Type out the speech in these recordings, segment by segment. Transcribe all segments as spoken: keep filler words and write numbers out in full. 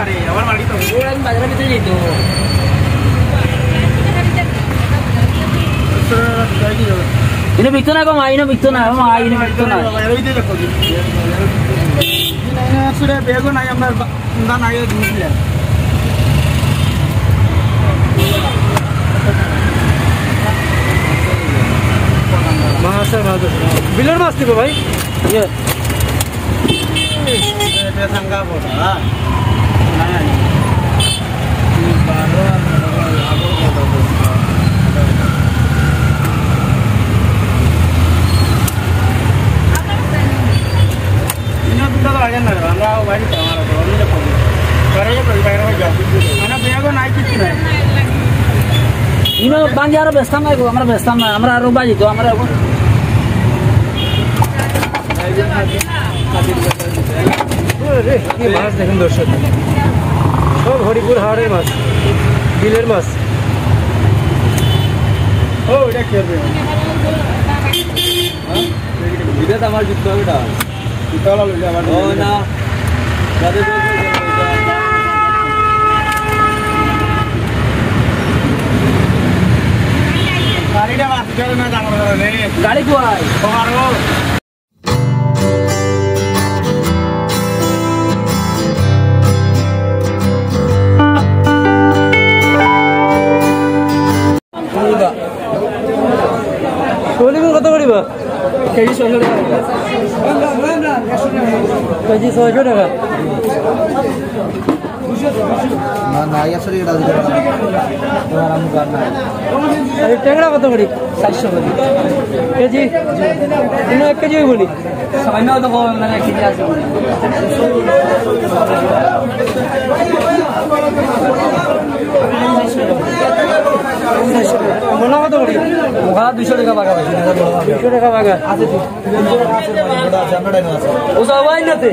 আরে, আমার বাড়ি তো। ও, আমি বাজারের ভিতরে যাই তো। ইনো বিকতো না গো মা, ইনো বিকতো না, ও মা, ইনো বিকতো না। বাজারের ভিতরে দেখো। না, না, আসলে ব্যাগও নাই, আমরা বা-, না, না, এই জিনিস নিয়ে। মাছ আর মাছ আছে। বিলের মাছ দিব ভাই। ইয়ে। এটা সাঙ্গা বড়, হ্যাঁ? না, না, না। বারো আর বারো, আবার কত বড়? ইনো দুটো তো লাগে না, আমরা বাড়ি তো, আমরা তো, আমরা তো, বাইরে যাই, বাইরে যাই। আমরা ব্যাগও নাই, কিচ্ছু নাই। ইনো বান্ধি আরো বেচতাম না গো, আমরা বেচতাম না, আমরা আরো বাজি তো, আমরা এখন আরে, কি মাছ দেখেন দর্শক, সব হরিপুর হাওরের মাছ, বিলের মাছ। ও, এটা কি হবে? এটা তো আমার জুতো হবে, এটা। জুতো হলো, ওই যে আমার ও না। গাড়িটা বাস করে না, জানো না রে। গাড়ি কই? তোমার ও। কত করিবা? কেজি ছয়শো টাকা। কেজি ছয়শো টাকা। না, না, এই আসলে এটা দিতে পারবো না। তোমার আমি জানি না। এই ট্যাংরা কত করি? চারশো করি। কেজি? ইনো এক কেজি অইবো নি? সামান্য হয়তো কম, মানে, এক কেজি আছে। মোনা কত করি? মোনা দুইশো টাকা বাগা পাইছি, না, বড় বাগা। দুইশো টাকা বাগা। ও যাওয়াই না তে।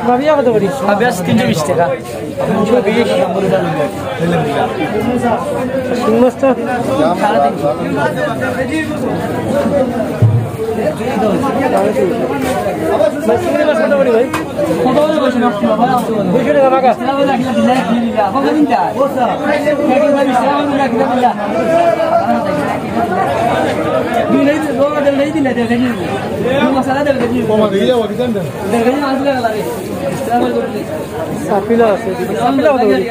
ভাবিয়া কত করি? ভাবিয়া তিনশো বিশ টাকা। তিনশো বিশ। শিং মাছ তো? চিংড়ি মাছ কত করি ভাই? দুইশো টাকা বাগা। সাপিলা আছে, সাপিলা কত করি?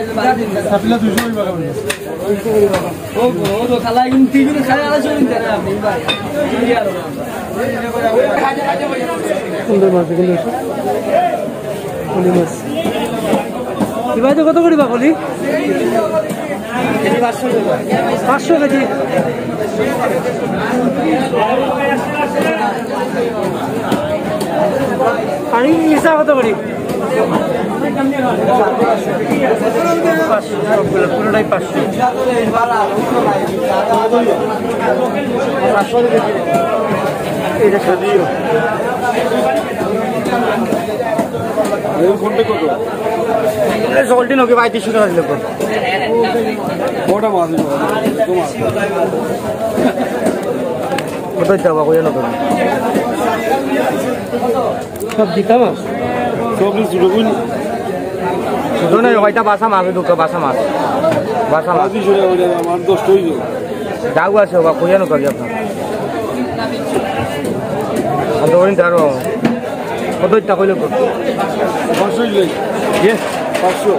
সাপিলা দুইশো করি বাগা। সুন্দর মাছ, দেখুন দর্শক। পলি মাছ। এবার তো কত করি বা পলি? পাঁচশো কেজি। আর ইসা কত করি? পাঁচশো, সবগুলো, পুরোটাই পাঁচশো। পাঁচশো। এটা সাজিও। এই ফোনটা কত? এই জলদি নাকি ভাই, তিনশো টাকা দিলে কত? ওটা মাছ দিল, তোমার। কত যাবা, কইয়া না তুমি? সব দিতাম আছে। সব কিছু ছোট বোন। ছোট নাই, ওইটা বাসা মাছ, দুটো বাসা মাছ। বাসা মাছ। বাসি সরে ওরে, আমার দশটা হইল। যাও আছে, ওবা, কইয়া না করি আপনার। আর দৌড়িন তারও। কত ইটা কইলে কত? পাঁচশো হইল। ইয়ে? পাঁচশো।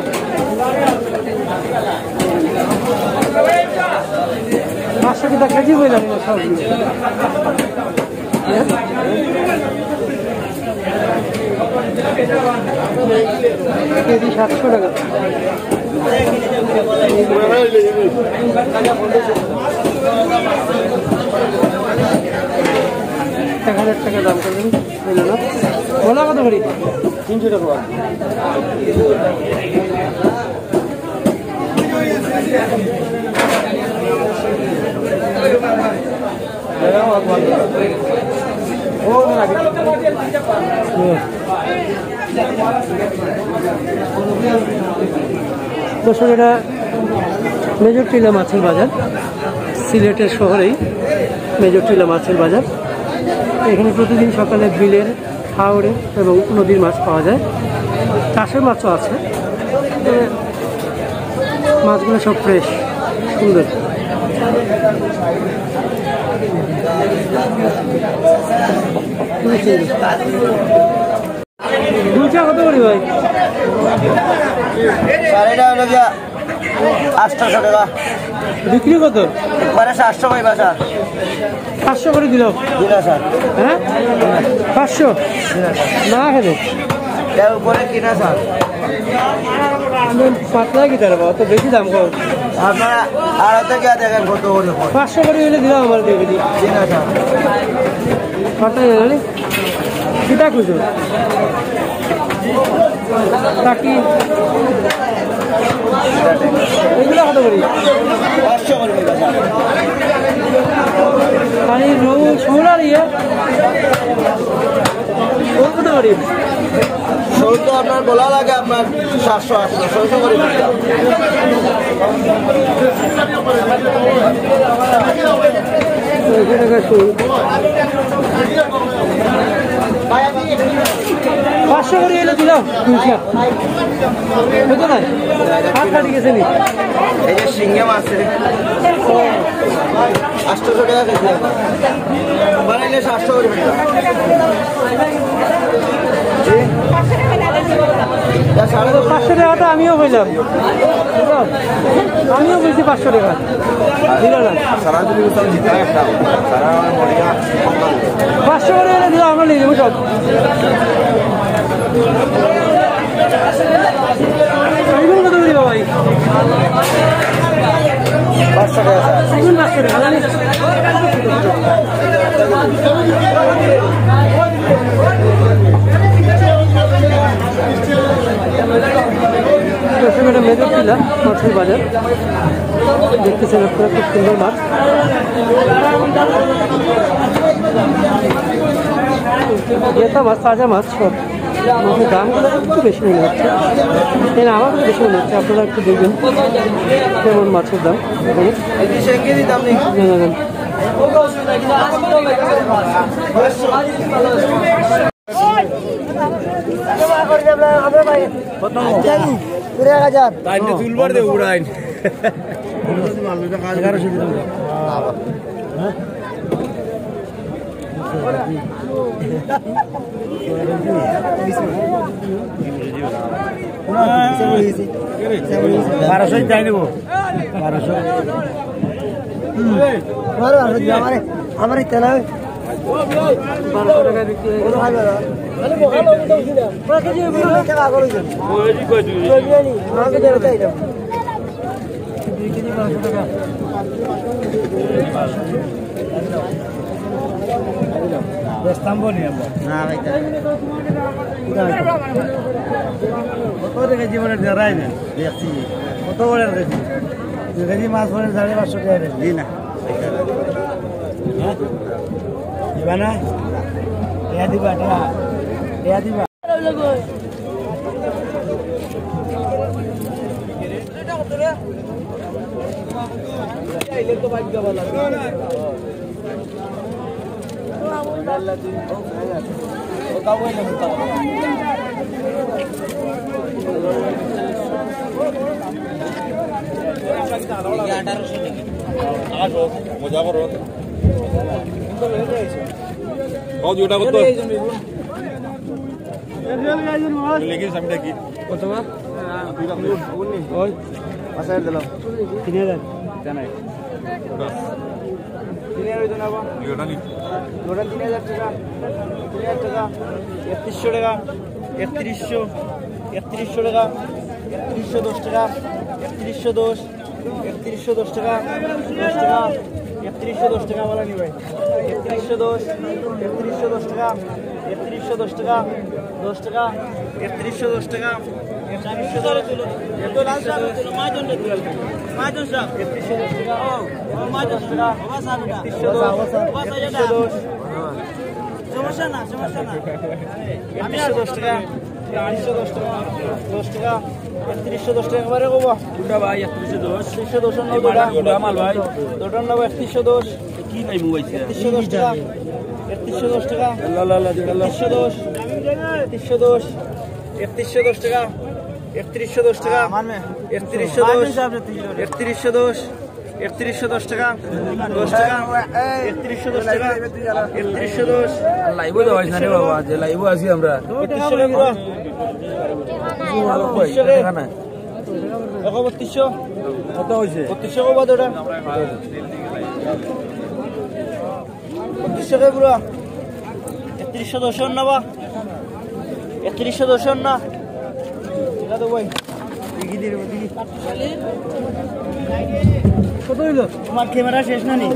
পাঁচশো কিতা কেজি কইলাম, সব। কেজি সাতশো টাকা। এক হাজার টাকা দাম করবেন, হইল না? ভোলা কত করি? তিনশো টাকা। দর্শক, এটা মেজর টিলা মাছের বাজার, সিলেটের শহরেই মেজর টিলা মাছের বাজার। এখানে প্রতিদিন সকালে বিলের, হাওরে এবং নদীর মাছ পাওয়া যায়। চাষের মাছও আছে, তবে মাছগুলো সব ফ্রেশ, সুন্দর। খুবই সুন্দর। গুলশা কত করি ভাই? স্যার, এটা হলো গিয়া আটশোশো টাকা। বিক্রি কত? একবারে সাতশো কইবা স্যার। পাঁচশো করে দিলাম। দিলা স্যার। হ্যাঁ, পাঁচশো। না খেলে। এর উপরে কিনা স্যার। পাতলা কি তার বাবা, তো বেশি দাম কম। আপনারা আড়াতে গিয়া দেখেন কত করে। পাঁচশো করে হইলে দিলাম আমার দিয়ে দিই। দিলা স্যার। পাতলা জানি। কিতা খুঁজো? কাকি, এগুলো কত করি? পাঁচশো করে দিবা স্যার। আর এই রৌ, শোল আর ইয়ে? শোল কত করি? শোল তো আপনার বলা লাগে, আপনার সাতশো, আটশো, ছয়শো করে দিবা। পাঁচশো করে এলে দিলাম, দুইশো। বুঝছো না? হাত কাটি গেছে নি? এই যে শিঙ্গে মাছ আছে, আটশোশো টাকা কেজি। বানাইলে সাতশো করে বেচা। জি? এটা সাড়ে দশ। পাঁচশো টাকা তো আমিও কইলাম। আমিও বলছি পাঁচশো টাকা। দিল না। সারা যদি বলতাম জিতা একটা, সারা আমার মরিয়া। পাঁচশো করে এনে দিলাম, আমরা নিয়ে যাবো সব। এগুলো কত করে দিবা ভাই? পাঁচশো টাকা, স্যার। এগুলো পাঁচশো টাকা, জানি? দর্শক, এটা মেজরটিলা মাছের বাজার, দেখতেছেন আপনারা, খুব সুন্দর মাছ। গেতা মাছ, তাজা মাছ সব। মাছের দামগুলো একটু বেশি মনে হচ্ছে, তাই না? আমার কাছে বেশি মনে হচ্ছে, আপনারা একটু দেখবেন কেমন মাছের দাম এখানে। জানাবেন। কত? কুড়ি হাজার। তাই তো তুলবার দে উড়াইন। এগারোশো দিন। বারোশো চাই নেব। বারোশো। বারো, বারোশো দিবা, আমারে, আমারে তেনা। বারোশো টাকা বিক্রি হয়ে গেল। কত খাবে দাদা? খালি বকা লোক তো উঠি না। পুরা কেজি হইব না? টাকা করে দিন। ওই কেজি কয় দিবি? চর্বি আনি, আমাকে দেড় চাই দাও। দুই কেজি বারোশো টাকা। বেচতাম বলি আমরা। না ভাই, তা কত টাকা জীবনে ডরাই না। দেখছি। কত বড় কেজি? দুই কেজি মাছ পড়ে সাড়ে পাঁচশো টাকা রে। জি না। হ্যাঁ? দিবা না? টিয়া দিবা, টিয়া। টিয়া দিবা। কত ওটা কত? লিখিস আমি দেখি। কত বা? ওই। পাঁচ হাজার দিলাম। তিন হাজার। জানাই। তিন হাজার হইতো না বা? ওটা নি। ওটা তিন হাজার টাকা। তিন হাজার টাকা। একত্রিশশো টাকা। একত্রিশশো। একত্রিশশো টাকা। একত্রিশশো দশ টাকা। একত্রিশশো দশ। একত্রিশশো দশ টাকা। দশ টাকা। একত্রিশশো দশ টাকা বলা নি ভাই। একত্রিশশো দশ। একত্রিশশো দশ টাকা। একত্রিশশো দশ টাকা। দশ টাকা। একত্রিশশো দশ টাকা। একত্রিশশো দশ। একত্রিশশো দশ। একত্রিশশো দশ টাকা। ও, ও, মাজন। দশ টাকা। একত্রিশশো দশ। একত্রিশশো দশ। সমস্যা না, সমস্যা না। একত্রিশশো দশ টাকা। একত্রিশশো দশ টাকা। দশ টাকা। একত্রিশশো দশ টাকা একবারে কবা। কোনটা ভাই? একত্রিশশো দশ। একত্রিশশো দশ অন্য এই দুটা। মালটা কোনটা মাল ভাই? দুটার নাম একত্রিশশো দশ। কি নাই মোবাইল? একত্রিশশো দশ টাকা। তিনশো দশ টাকা। আল্লাহ, আল্লাহ, আল্লাহ, আল্লাহ। তিনশো দশ। তিনশো দশ। একত্রিশশো দশ টাকা। একত্রিশশো দশ টাকা। আমার মেয়ে। একত্রিশশো দশ। একত্রিশশো দশ। একত্রিশশো দশ টাকা। দশ টাকা। একত্রিশশো দশ টাকা। একত্রিশশো দশ। আর live-ও দেওয়া হয়েছে না রে বাবা, যে live-ও আছি আমরা। বত্রিশশো টাকা পুরা। বত্রিশশো টাকা। টাকা না। দেখো বত্রিশশো। কত হয়েছে? বত্রিশশো কত ওটা? বত্রিশশো টাকা পুরা। একত্রিশশো দশ না বা? একত্রিশশো দশ না? এটা তো ভাই। কত হইলো? তোমার ক্যামেরা শেষ না নি?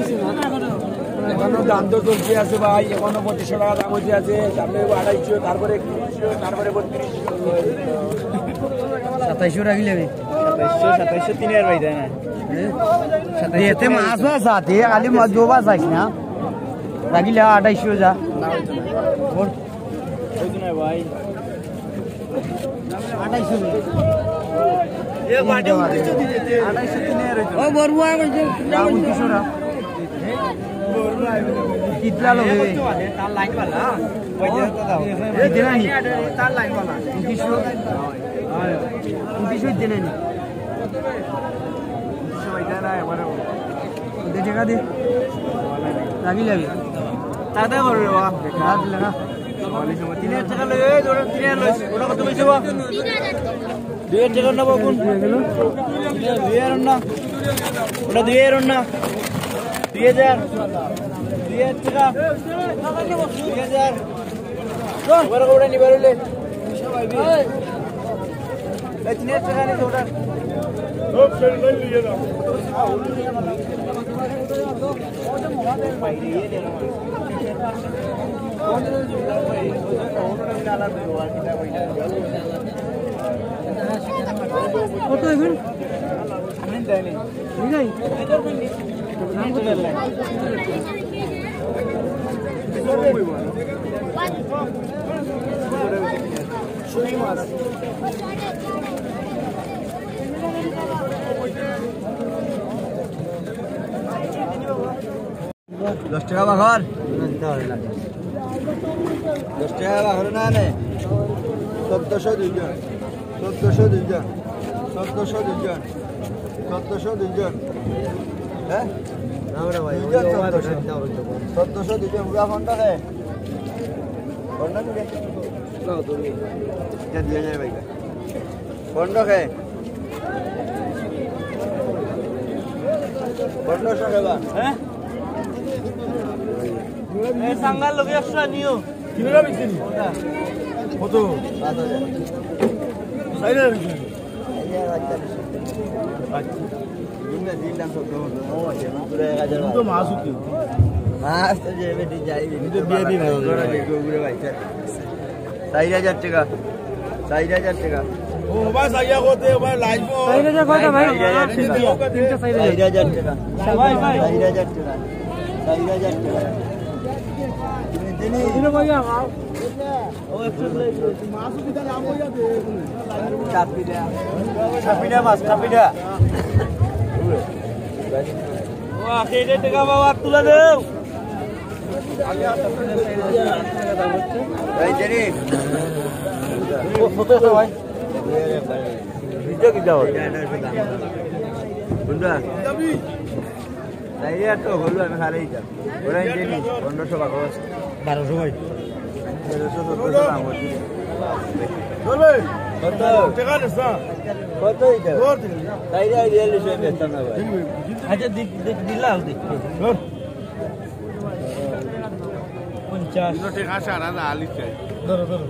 এখনো দাম তো চলতে আছে ভাই, এখনো পঁচিশশো টাকা দাম হইতে আছে, সামনে হইবো আড়াইশো, তারপরে একত্রিশশো, তারপরে বত্রিশশো। সাতাইশশো রাখিলে আমি। সাতাইশশো, সাতাইশশো তিন আর ভাই, তাই না? সাতাইশশো এতে তিন আর মাছও আছে, খালি মাছ জোবা চাইছ না। রাখিলে আড়াইশো যা। না, হইতো না। হইতো না ভাই। আড়াইশো। এ, বাটে উনত্রিশশো দিতে। আড়াইশো তিন আর হইতো না। ও, বড়ুয়া, ওই যে, না, উনত্রিশশো না। কিতলা লগে? তার লাইন বালা। ওই যে, দাও। দিতে না নি? তার লাইন বালা। উনত্রিশশো। উনত্রিশশো দিতে না নি? উনত্রিশশো ভাই, দেয় না, একবারে। দে টাকা দে। লাগি লাগি। দাদা করবে বা। দাদা দিলে না। তিন হাজার টাকা লই, এই ধরো তিন হাজার লই। ওটা কত কইছে বা? দুই হাজার টাকা নেবো কোন? দুই হাজার না। ওটা দুই হাজার না। দুই হাজার। দুই হাজার টাকা। দুই হাজার। ওটা, ওটা নিবার হইলে। এই তিন হাজার টাকা নিছে ওটা। কত এখন? বুঝাই? দশ টাকা বাকর। দশ টাকা বাকর না নে। চোদ্দশো দুইজন। চোদ্দশো দুইজন। চোদ্দশো দুইজন। চোদ্দশো দুইজন। হ্যাঁ? না রে ভাই, দুইজন ওই ওভার চোদ্দশো। ওঠার দাম হইতো কম। চোদ্দশো দুইজন, পুরা ফোনটা দে। ফোনটা নিবে? না, তুমি। এটা দুই হাজার ভাই। পনেরো কে? পনেরোশো কে বা? হ্যাঁ? এই সাঙ্গার লগে একশো নিও। কিলোটা বিক্রি? কত? পাঁচ হাজার। চার হাজার বিক্রি। আচ্ছা। দিন না, দিন না, সব তো মাছ উঠে। মাছ তো যে বেটি যাই, আমি তো বিয়ে দিন না। ঘুরে ভাই, স্যার। চার হাজার টাকা। চার হাজার টাকা। ও ভাই, চাইয়া কত, ও ভাই, লাইভ ও। চার হাজার কত ভাই? চার হাজার টাকা। তিনটা চার হাজার। চার হাজার টাকা। ভাই, ভাই। চার হাজার টাকা। চার হাজার টাকা। দিলে ভাই, আমার। ও, একশো প্লেট। মাছ উঠে তাহলে আম হয়ে যাবে। চাপিটা। চাপিটা মাছ, চাপিটা। ও, আশি হাজার টাকা বাবা, তুলে দেও। এই যে রে। ও, কত আছে ভাই? ভিডিও কি দাও? কোনটা? তাই আর তো হলো, আমি হারাই যাব। ওরা এই যে নি, পনেরোশো বারো আছে। বারোশো ভাই। তেরোশো, চোদ্দশো দাম হচ্ছে। কত? কত এটা? তাই আর বিয়াল্লিশশো বেচতাম না ভাই। আচ্ছা, দি-, দি-, দিলাম, দি। পঞ্চাশ। দুশো টাকা সারা না, আলি চাই। ধরো, ধরো।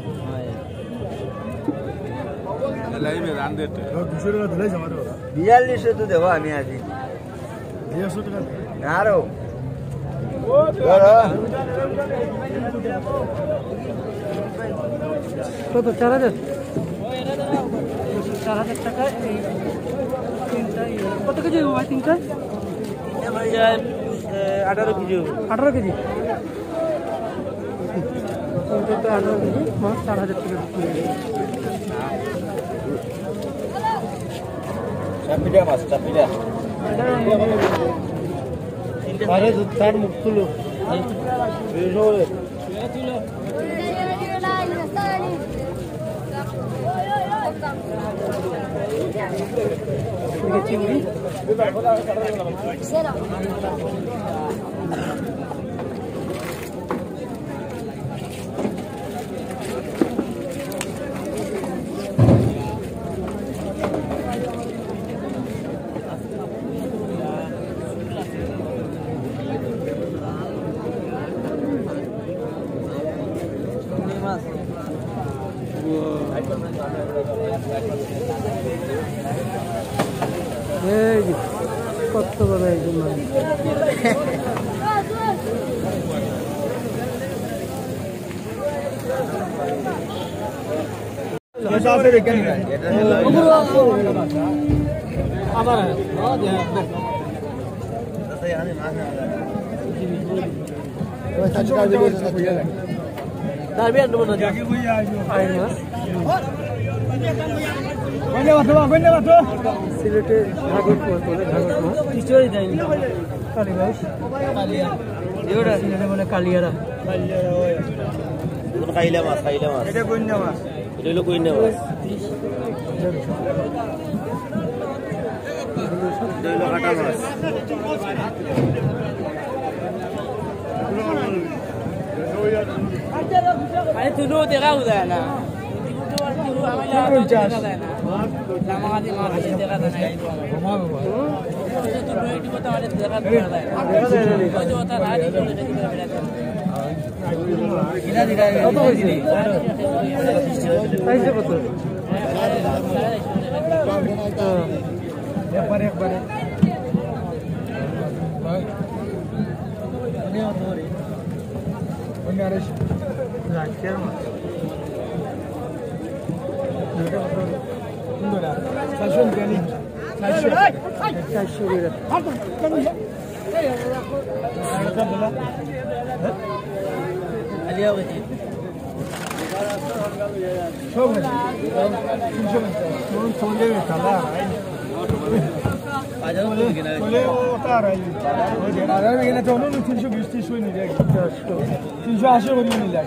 লাইভে রান দে তো। ধরো, দুশো টাকা দিলে জমা দেবো। বিয়াল্লিশশো তো দেবো আমি আছি। দেড়শো টাকা। আরো। ধরো। কত? চার হাজার? চার হাজার টাকা এই তিনটা, এই কত কেজি হইব ভাই তিনটা? এ, আঠারো কেজি হইব। আঠারো কেজি? তিনটা তো আঠারো কেজি, মাছ চার হাজার টাকা বিক্রি হইব। চাপিটা মাছ, চাপিটা। আরে, তার মুখ তুলো। এই যে, কত বড় একজন মানুষ। সিলেটে ঘাগর মাছ বলে, ঘাগর মাছ। কালীবাউস। সিলেটে বলে কালিয়ারা। কাইলা মাছ, কাইলা মাছ। এটা গইন্না মাছ। এটা হইলো কইন্না মাছ। এটা হইলো কাটা মাছ। আরে, তুলো দেখা যায় না। পঞ্চাশ। দেখা যায় না। লামাগাদি মাছ দেখা যায় না। দেখা যায় না। ওই যে ওটা রাত কত হয়েছে? সাইজটা কত? হ্যাঁ। একবারে, একবারে। অন্য আড়াইশো। চারশো বিরিয়ানি। চারশো। চারশো বিরিয়ানি। তিনশো আশি করে নিলে।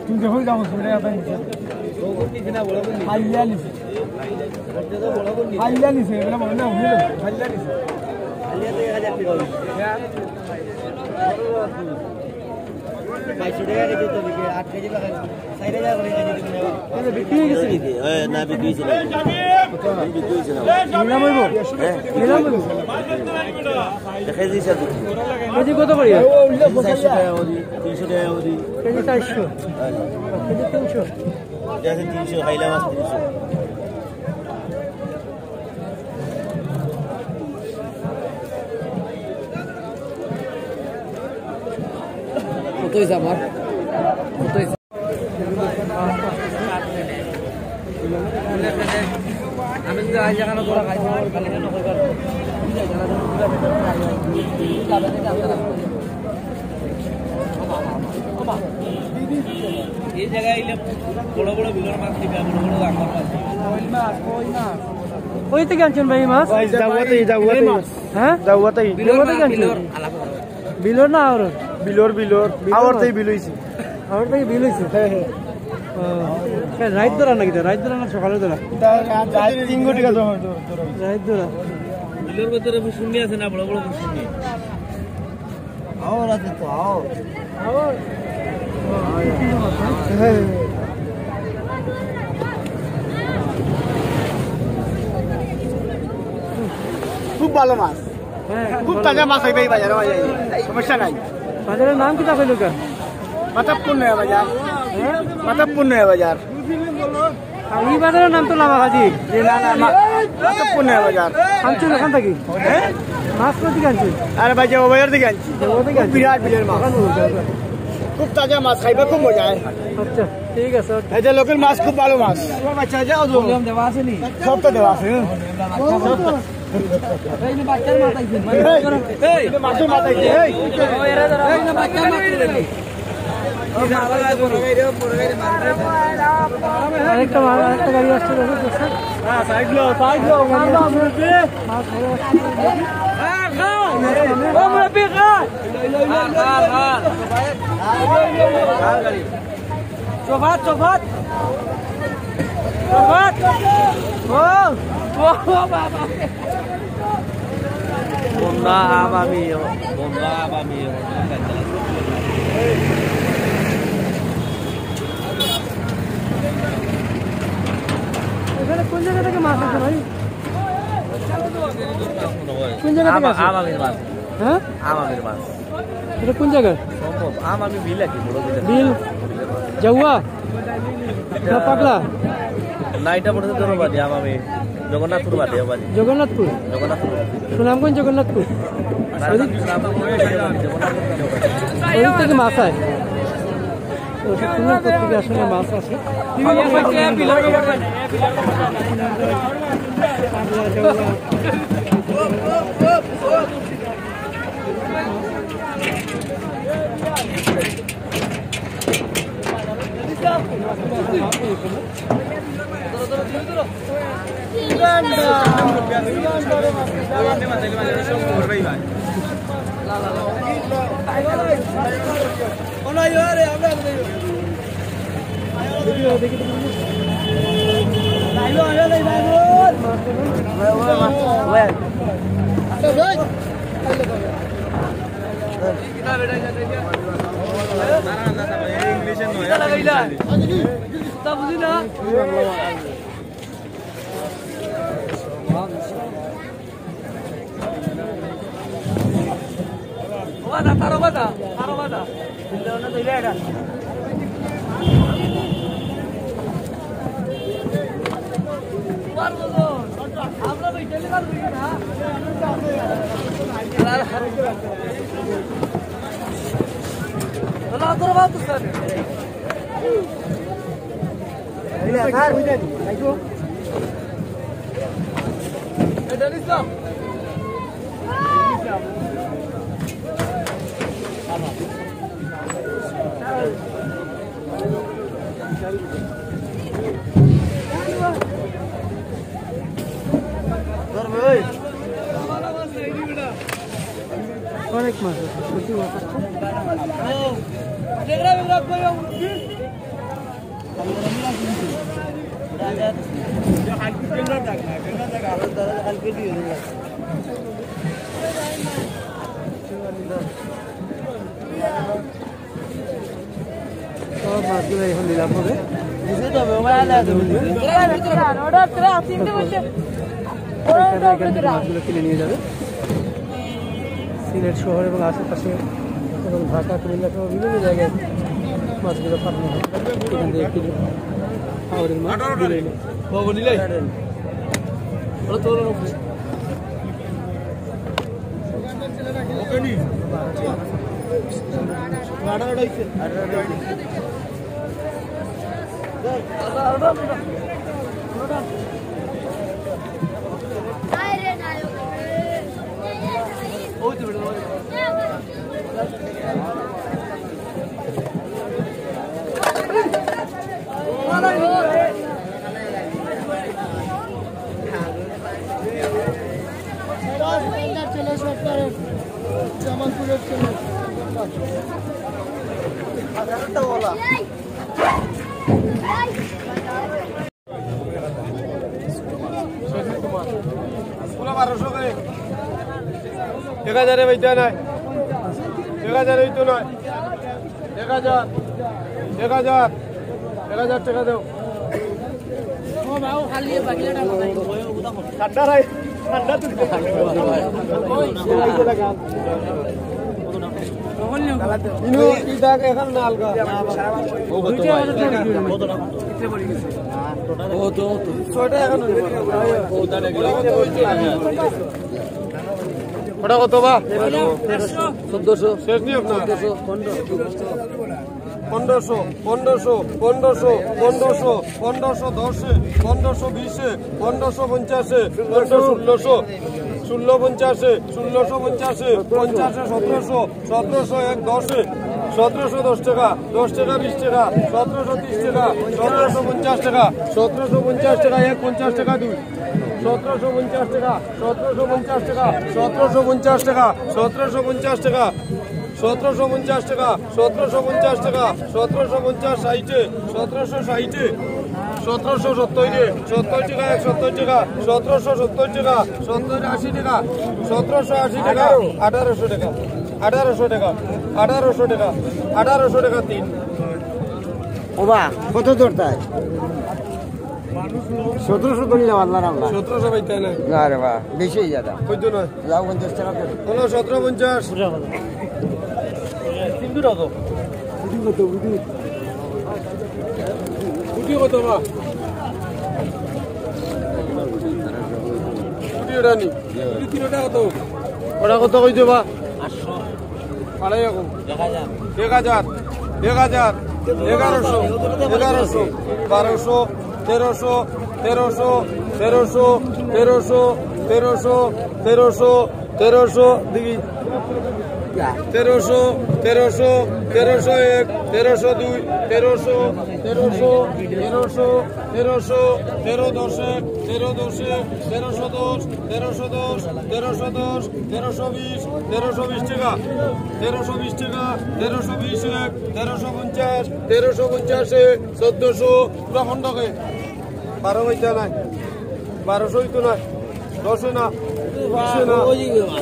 তুমি দেখো, যাবো, চলে যাবে। হাইয়া নিছে। হাইয়া নিছে, এগুলো মনে না, বুঝলে? হাইয়া নিছে। বিক্রি হয়ে গেছে নি? এ, না, বিক্রি হয়েছে না। বিক্রি হয়েছে না। নিলাম হইব? হ্যাঁ। নিলাম হইব? দেখা যাচ্ছে স্যার, বিক্রি। কেজি কত করি? চারশো টাকা কেজি, তিনশো টাকা কেজি। কেজি চারশো। হ্যাঁ। কেজি তিনশো। এটা আছে তিনশো, কাইলা মাছ তিনশো। কত হয়েছে আমার? কত হয়েছে? আমি যদি আজ এখানে তোরা খাইতে পারি, তাহলে কেন করবে? এই জায়গায় আইলে বড় বড় বিলর মাছ দিবে, বড় বড় আঙ্গর মাছ দিবে। কই থেকে আনছেন ভাই এই মাছ? ভাই, জাউয়াতেই, জাউয়াতেই। হ্যাঁ? জাউয়াতেই। বিলর মাছ, জাউয়াতেই আনছেন? বিলর, আলাপ করো। বিলর না আওর? বিলর, বিলর। বিলর আওর মাছ। তেই বিল হইছে। আওর তেই বিল হইছে? হ্যাঁ, হ্যাঁ। ও। রাইত ধরা নাকি? রাইত ধরা না সকালে ধরা? রাইত তিন ঘটিকা ধরা, ধরা, ধরা। রাইত ধরা। বিলর ভিতরে ফুসুন্নি আছে না, বড় বড় ফুসুন্নি? আওর আছে তো, আওর। খুব ভালো মাছ। হ্যাঁ, খুব ভালো। তাজা মাছ হইবে এই বাজারে, বাজারে। সমস্যা নাই। বাজারের নাম কিতা কইলো কা? মাতাবপুর নয়া বাজার। হ্যাঁ? মাতাবপুর নয়া বাজার। আর এই বাজারের নাম তো লামাগাদি। জি, না, না, মা-, মাতাবপুর নয়া বাজার। আনছেন ওখান থেকে? হ্যাঁ? মাছ কোথা থেকে আনছেন? আরে ভাই, যে ও বাজার থেকে আনছি। ও থেকে খুব আনছেন? বিরাট বিলের মাছ। ওখান থেকে আনছেন। খুব তাজা মাছ, খাইবে খুব মজা হয়। আচ্ছা, ঠিক আছে, ওকে। এই যে লোকেল মাছ, খুব ভালো মাছ। বাচ্চা যাও তো। সব তো দেওয়া আছে, হ্যাঁ? এই যে বাচ্চার মাথায় দিন। এই, এই যে মাছের মাথায় দিন। এই, এই যে বাচ্চার মাথায় দিন। আরেকটা মাল, আরেকটা গাড়ি আসছে, দেখো, দেখো। হ্যাঁ, সাইড লো, সাইড লো, মাল আসছে। মাল ধরে আসছে। ও মুরব্বি, খা। খা, খা, খা। চোফাত, চোফাত। ও, ও, ও, বাবা। বন্দা আওয়ামী, বন্দা আওয়ামী। এখানে কোন জায়গা থেকে মাছ আছে ভাই? কোন জায়গা থেকে আওয়ামী, আসে? আওয়ামীর মাছ। হ্যাঁ? আওয়ামীর মাছ। এটা কোন জায়গা? সম্ভব। আওয়ামী বিল আর কি, বড় বিল। বিল? জাউয়া? না, পাগলা? না, এটা পড়েছে ধরো বাদে, আওয়ামী। জগন্নাথপুর বাদে, বাদে। জগন্নাথপুর? জগন্নাথপুর। সুনামগঞ্জ জগন্নাথপুর? না, না, সুনামগঞ্জ জগন্নাথপুর। ওই থেকে মাছ আয়। তো, সুনামগঞ্জ থেকে আসলে মাছ আসে। অনেক মাছ আছে, প্রচুর মাছ আছে। সব মাছগুলো এখন নিলাম হবে। এখানে এখান থেকে মাছগুলো কিনে নিয়ে যাবে। সিলেট শহর এবং আশেপাশে এবং ঢাকা, কুমিল্লা সহ বিভিন্ন জায়গায় মাছগুলো পাঠানো হয়। এখান থেকে কিনে হাওরের মাছ বিলে এনে। এক হাজারে বেচা নাই, এক হাজারে হইতো নয়। এক হাজার, এক হাজার, এক হাজার টাকা দাও। ঠান্ডা রাই, ঠান্ডা তুলতে। ইনো, ই দাগ এখন না আলগা। ছয়টা এখন। ওটা কত বা? চোদ্দশো। শেষ নি আপনার? চোদ্দশো, পনেরোশো। পনেরোশো, পনেরোশো, পনেরোশো, পনেরোশো, পনেরোশো দশে, পনেরোশো বিশে, পনেরোশো পঞ্চাশে, পনেরোশো ষোলোশো, ষোলো পঞ্চাশে, ষোলোশো পঞ্চাশে, পঞ্চাশে সতেরোশো, সতেরোশো এক দশে, সতেরোশো দশ টাকা, দশ টাকা বিশ টাকা, সতেরোশো তিরিশ টাকা, সতেরোশো পঞ্চাশ টাকা, সতেরোশো পঞ্চাশ টাকা এক, পঞ্চাশ টাকা দুই, সতেরোশো পঞ্চাশ টাকা, সতেরোশো পঞ্চাশ টাকা, সতেরোশো পঞ্চাশ টাকা, সতেরোশো পঞ্চাশ টাকা, সতেরোশো পঞ্চাশ টাকা, সতেরোশো পঞ্চাশ টাকা, সতেরোশো পঞ্চাশ ষাইটে, সতেরোশো ষাইটে, সতেরোশো সত্তর রে, সত্তর টাকা, এক সত্তর টাকা, সতেরোশো সত্তর টাকা, সত্তর আশি টাকা, সতেরোশো আশি টাকা, আঠারোশো টাকা, আঠারোশো টাকা, আঠারোশো টাকা, আঠারোশো টাকা তিন। ওবা, কত দরদায়? সতেরোশো ধরলে আল্লাহ রাম না। সতেরোশো পাইতে না। না রে বা, বেশি হয়ে যাবে। কইতো না। লাউ পঞ্চাশ টাকা করে। হলো সতেরো পঞ্চাশ। কিন্তু কত? গুটি কত বা? গুটি ওটা নি। গুটি তিনটা কত? ওটা কত কইছো বা? আড়াই এখন। এক হাজার, এক হাজার, এগারোশো, এগারোশো, বারোশো, তেরোশো, তেরোশো, তেরোশো, তেরোশো, তেরোশো, তেরোশো, তেরোশো, দেখি। তেরোশো, তেরোশো, তেরোশো এক, তেরোশো দুই, তেরোশো, তেরোশো, তেরোশো, তেরোশো, তেরো দশ এক, তেরো দশ এক, তেরোশো দশ, তেরোশো দশ, তেরোশো দশ, তেরোশো বিশ, তেরোশো বিশ টাকা, তেরোশো বিশ টাকা, তেরোশো বিশ এক, তেরোশো পঞ্চাশ, তেরোশো পঞ্চাশ এক, চোদ্দশো, পুরা খণ্ডকে। বারো হইতে নাই, বারোশো হইতো না, দশে না, বিশে না,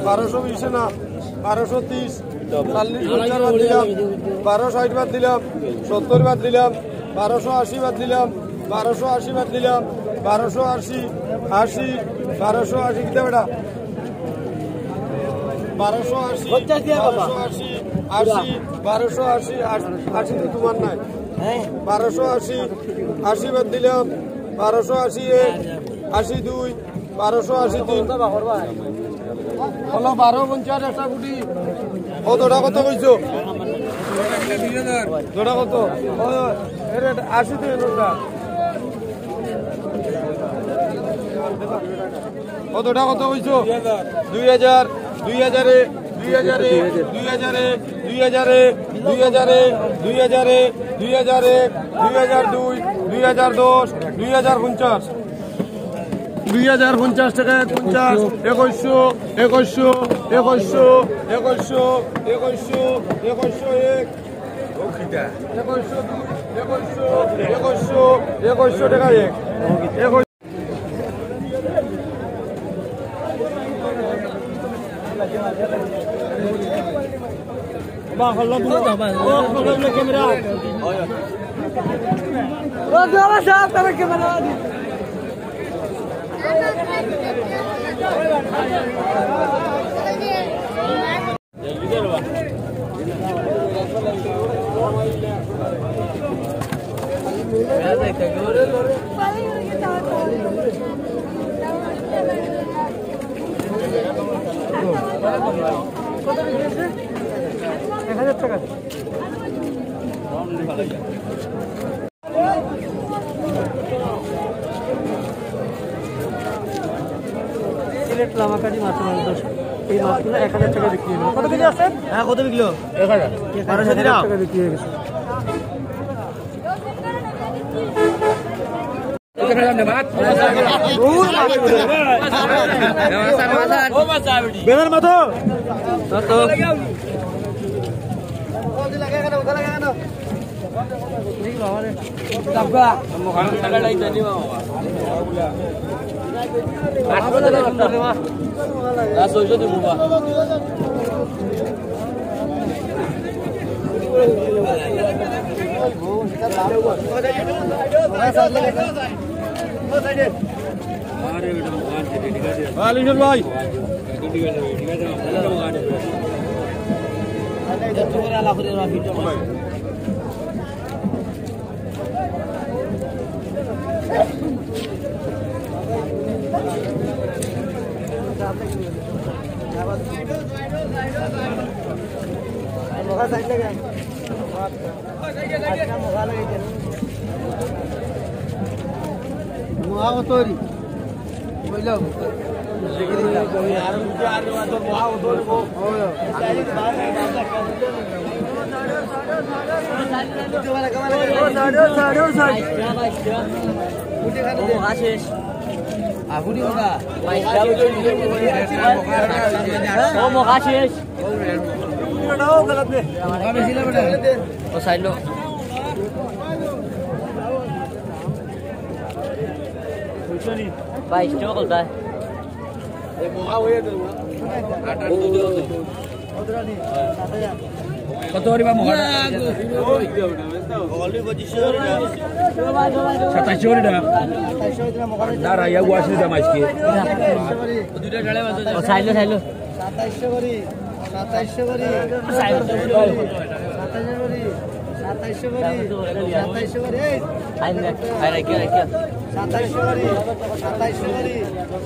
বারোশো বিশে না, বারোশো তিরিশ, চল্লিশ পঞ্চাশ বাদ দিলাম, বারো ষাট বাদ দিলাম, সত্তর বাদ দিলাম, বারোশো আশি বাদ দিলাম, বারোশো আশি বাদ দিলাম, বারোশো আশি, আশি, বারোশো আশি কিতা বেটা? বারোশো আশি, বারোশো আশি, আশি, বারোশো আশি, আশি, আশি তো তোমার নাই। বারোশো আশি, আশি বাদ দিলাম, বারোশো আশি এক, আশি দুই, বারোশো আশি তিন। হলো বারো পঞ্চাশ একটা গুটি। ও দুটা কত কইছো? দুটা কত? ও, এর আশি তো এর ওটা। ও দুটা কত কইছো? দুই হাজার, দুই হাজারে, দুই হাজারে, দুই হাজারে, দুই হাজারে, দুই হাজারে, দুই হাজারে, দুই হাজারে, দুই হাজার দুই, দুই হাজার দশ, দুই হাজার পঞ্চাশ। দুই হাজার পঞ্চাশ টাকা এক পঞ্চাশ, একুশশো, একুশশো, একুশশো, একুশশো, একুশশো, একুশশো এক, একুশশো দুই, একুশশো, একুশশো, একুশশো টাকা এক। একুশ- সিলেট লামাকারি মাছ মাংস, এই মাছগুলো এক হাজার টাকা বিক্রি হলো। কত কেজি আছে? হ্যাঁ, কত বিকলো? এক হাজার। বারোশো দিলাম। টাকা বিক্রি হয়ে গেছে। বেলার মতো। আলিশান ভাই। মহা তৈরি। ও সাইড লো। বাইশ টাকা কলতা। কত করিবা মহা? সাতাইশশো করিবা। না, রাইয়া গুয়াশি দাম আজকে। ও, চাইলো, চাইলো। সাতাইশশো করি, সাতাইশশো করি, সাতাইশশো করি, সাতাইশশো করি, সাতাইশশো করি, এই। আইন না, আইন রাখিও, রাখিও। সাতাইশশো করি, সাতাইশশো করি,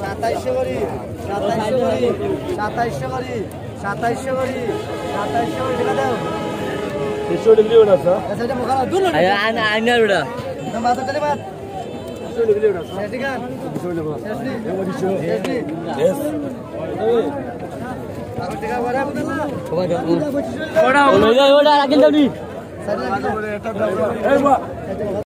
সাতাইশশো করি, সাতাইশশো করি, সাতাইশশো করি, সাতাইশশো করি, সাতাইশশো করি, টাকা দাও। তিনশো ডিগ্রি ওটা, স্যার। আচ্ছা, এটা মুখা, দূর আইন, আইন, আইন না ওটা। না, মাথা চলে, মাথা। Yes. ওটা, ওটা, ওটা, রাখিল দাও নি।